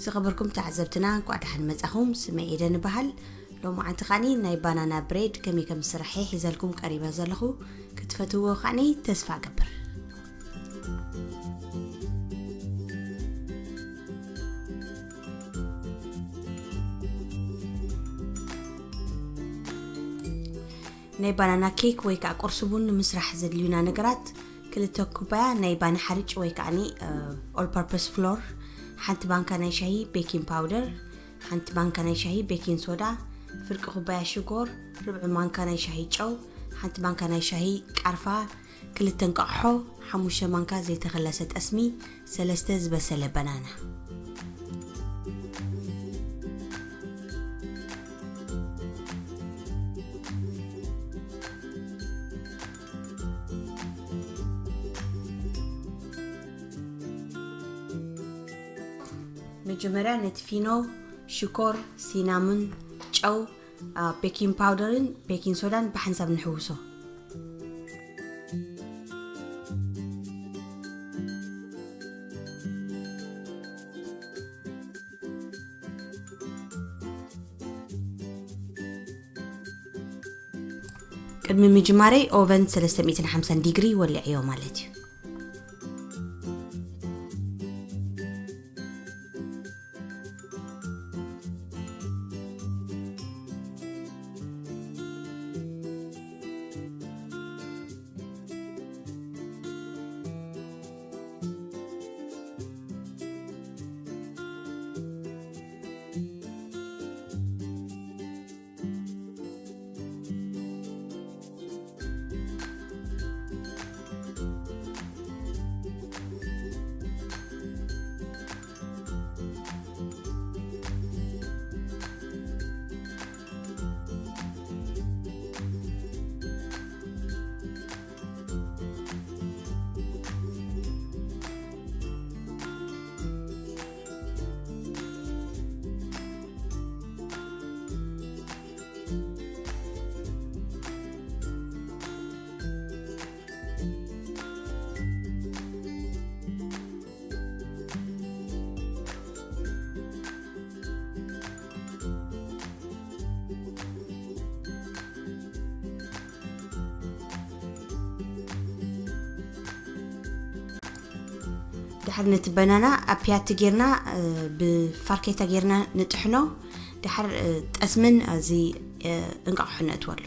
ዝኸበርኩም ተዓዘብትና፣ እንኳዕ ደሓን መጻኹም። ስመይ ኤደን እበሃል። ሎማዓንቲ ኸዓኒ ናይ ባናና ብሬድ ከመይ ከም ዝስራሕ እየ ሒዘልኩም ቀሪበ ዘለኹ። ክትፈትውዎ ኸዓኒ ተስፋ እገብር። ናይ ባናና ኬክ ወይ ከዓ ቁርሲ ቡን ንምስራሕ ዘድልዩና ነገራት፣ ክልተ ኩባያ ናይ ባኒ ሓርጭ ወይ ከዓ ኦል ፐርፐስ ፍሎር፣ ሓንቲ ማንካ ናይ ሻሂ ቤኪንግ ፓውደር፣ ሓንቲ ማንካ ናይ ሻሂ ቤኪንግ ሶዳ፣ ፍርቂ ኩባያ ሽኮር፣ ርብዒ ማንካ ናይ ሻሂ ጨው፣ ሓንቲ ማንካ ናይ ሻሂ ቃርፋ፣ ክልተ እንቋቑሖ፣ ሓሙሽተ ማንካ ዘይተኸለሰ ጠስሚ፣ ሰለስተ ዝበሰለ በናና። መጀመርያ ነቲ ፊኖ፣ ሽኮር፣ ሲናሙን፣ ጨው፣ አ፣ ቤኪንግ ፓውደርን ቤኪንግ ሶዳን ብሓንሳብ ንሕውሶ። ቅድሚ ምጅማረይ ኦቨን ሰለስተ ሚእትን ሓምሳን ዲግሪ ወሊዐዮ ማለት እዩ። ድሓር ነቲ በናና ኣብ ፒያቲ ጌርና፣ እ፣ ብፋርኬታ ጌርና ንጥሕኖ። ድሓር፣ እ፣ ጠስምን እዚ፣ እ፣ እንቋቑሖ ነእትወሉ።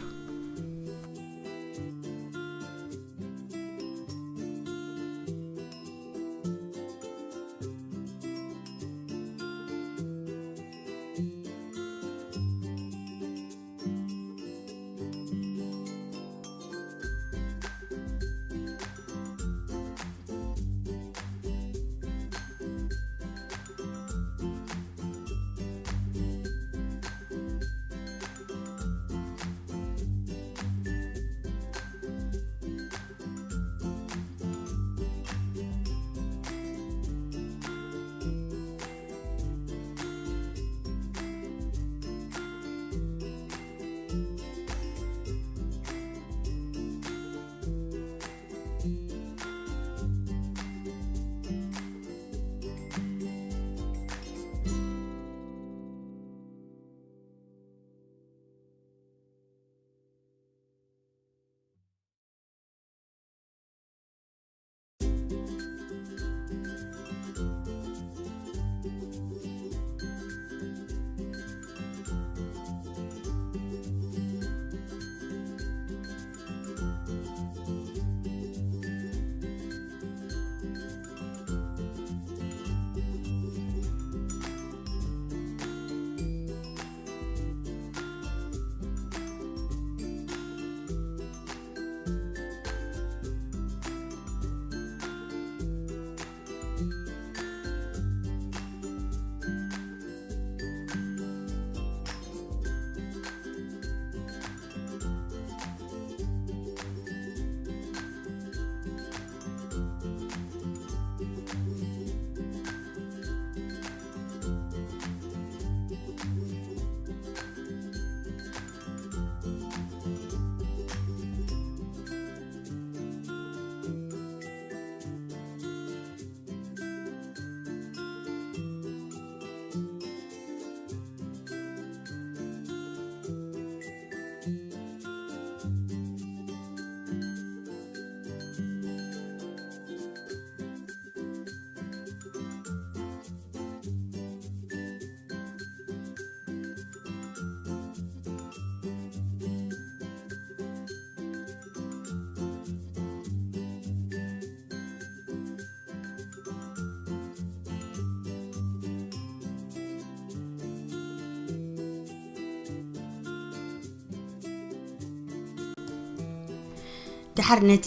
ድሓር ነቲ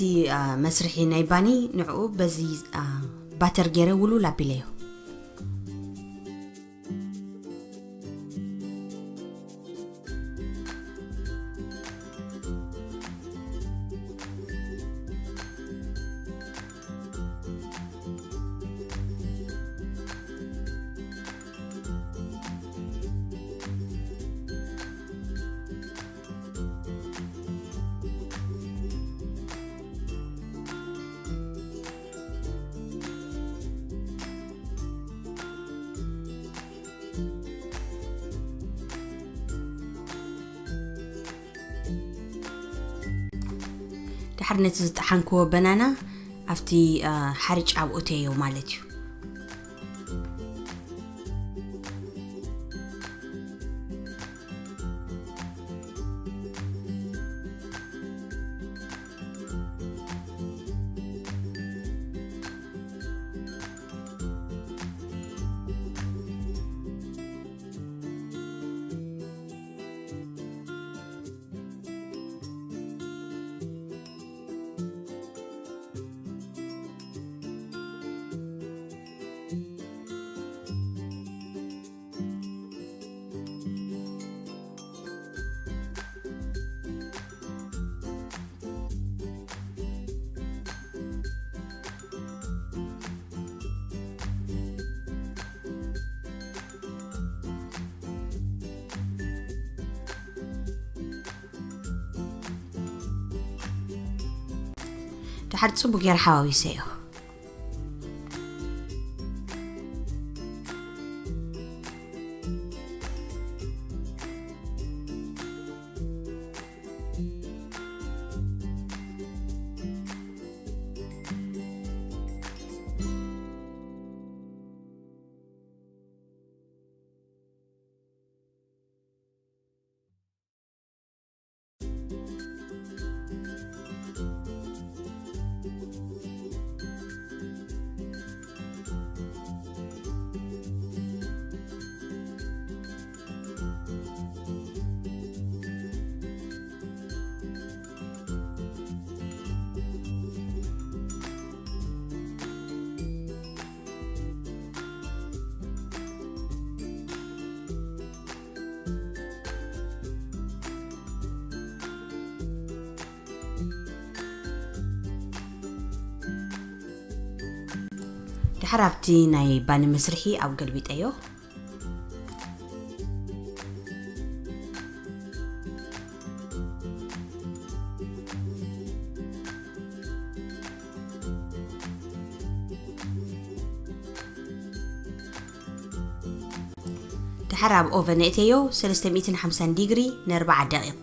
መስርሒ ናይ ባኒ ንዕኡ በዚ ባተር ገይረ ውሉል ኣቢለዮ። ድሓር ነቲ ዝጠሓንክዎ በናና ኣብቲ ሓርጭ ኣብኡ እተዮ ማለት እዩ። ድሓር ጽቡቅ ገይረ ሓዋዊሰዮ። ድሓር ኣብቲ ናይ ባኒ መስርሒ ኣብ ገልቢጠዮ። ድሓር ኣብ ኦቨን እተዮ ሰለስተ ሚእትን ሓምሳን ዲግሪ ንኣርባዓ ደቂቕ።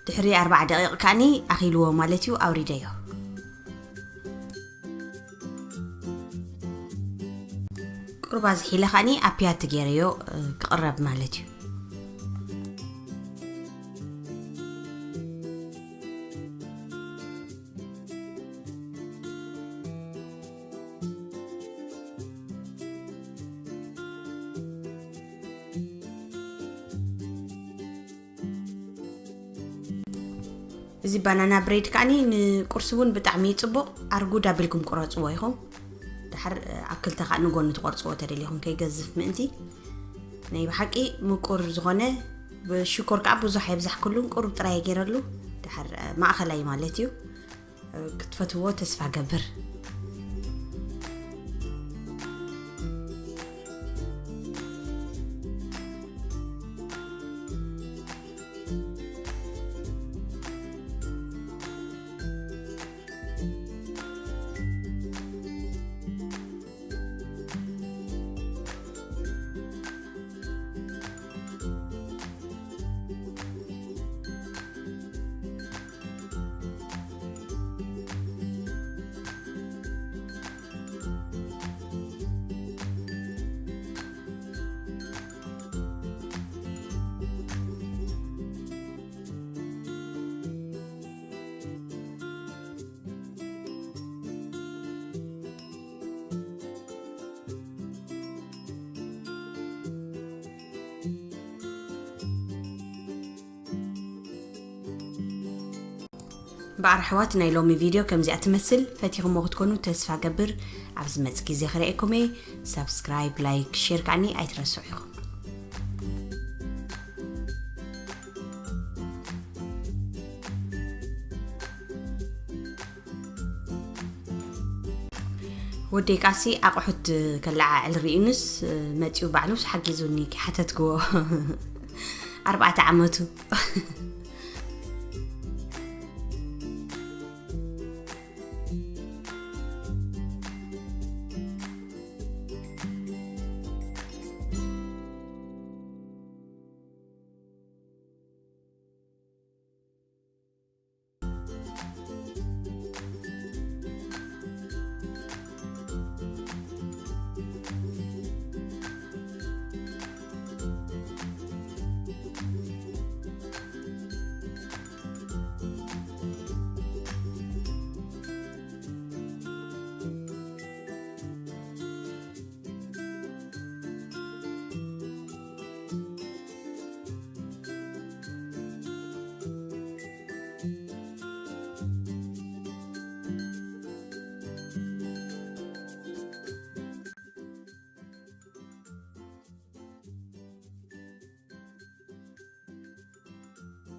ድሕሪ ኣርባዓ ደቂቕ ከኣኒ ኣኺልዎ ማለት እዩ፣ ኣውሪደዮ። ቁርባ ዝሒለ ከኣኒ ኣብ ፒያቲ ገይረዮ ክቕረብ ማለት እዩ። እዚ ባናና ብሬድ ከዓኒ ንቁርሲ እውን ብጣዕሚ እዩ ጽቡቕ። ኣርጉድ ኣቢልኩም ቁረጽዎ ኢኹም። ድሓር ኣብ ክልተ ከዓ ንጎኒ ትቆርጽዎ ተደሊኹም ከይገዝፍ ምእንቲ። ናይ ብሓቂ ምቁር ዝኾነ ብሽኮር ከዓ ብዙሕ የብዛሕክሉን ቁሩብ ጥራይ ገይረሉ። ድሓር ማእኸላይ ማለት እዩ። ክትፈትዎ ተስፋ ገብር። እምበኣር ኣሕዋት፣ ናይ ሎሚ ቪድዮ ከምዚኣ ትመስል። ፈቲኹሞ ክትኮኑ ተስፋ ገብር። ኣብ ዝመጽእ ግዜ ክርእየኩም እየ። ሳብስክራይብ፣ ላይክ፣ ሼር ከዓኒ ኣይትረስዑ ኢኹም። ወደይ ቃሲ ኣቑሑት ከለዓዕል ርኢኑስ መጺኡ ባዕሉስ ሓጊዙኒ ሓተትክዎ። ኣርባዕተ ዓመቱ።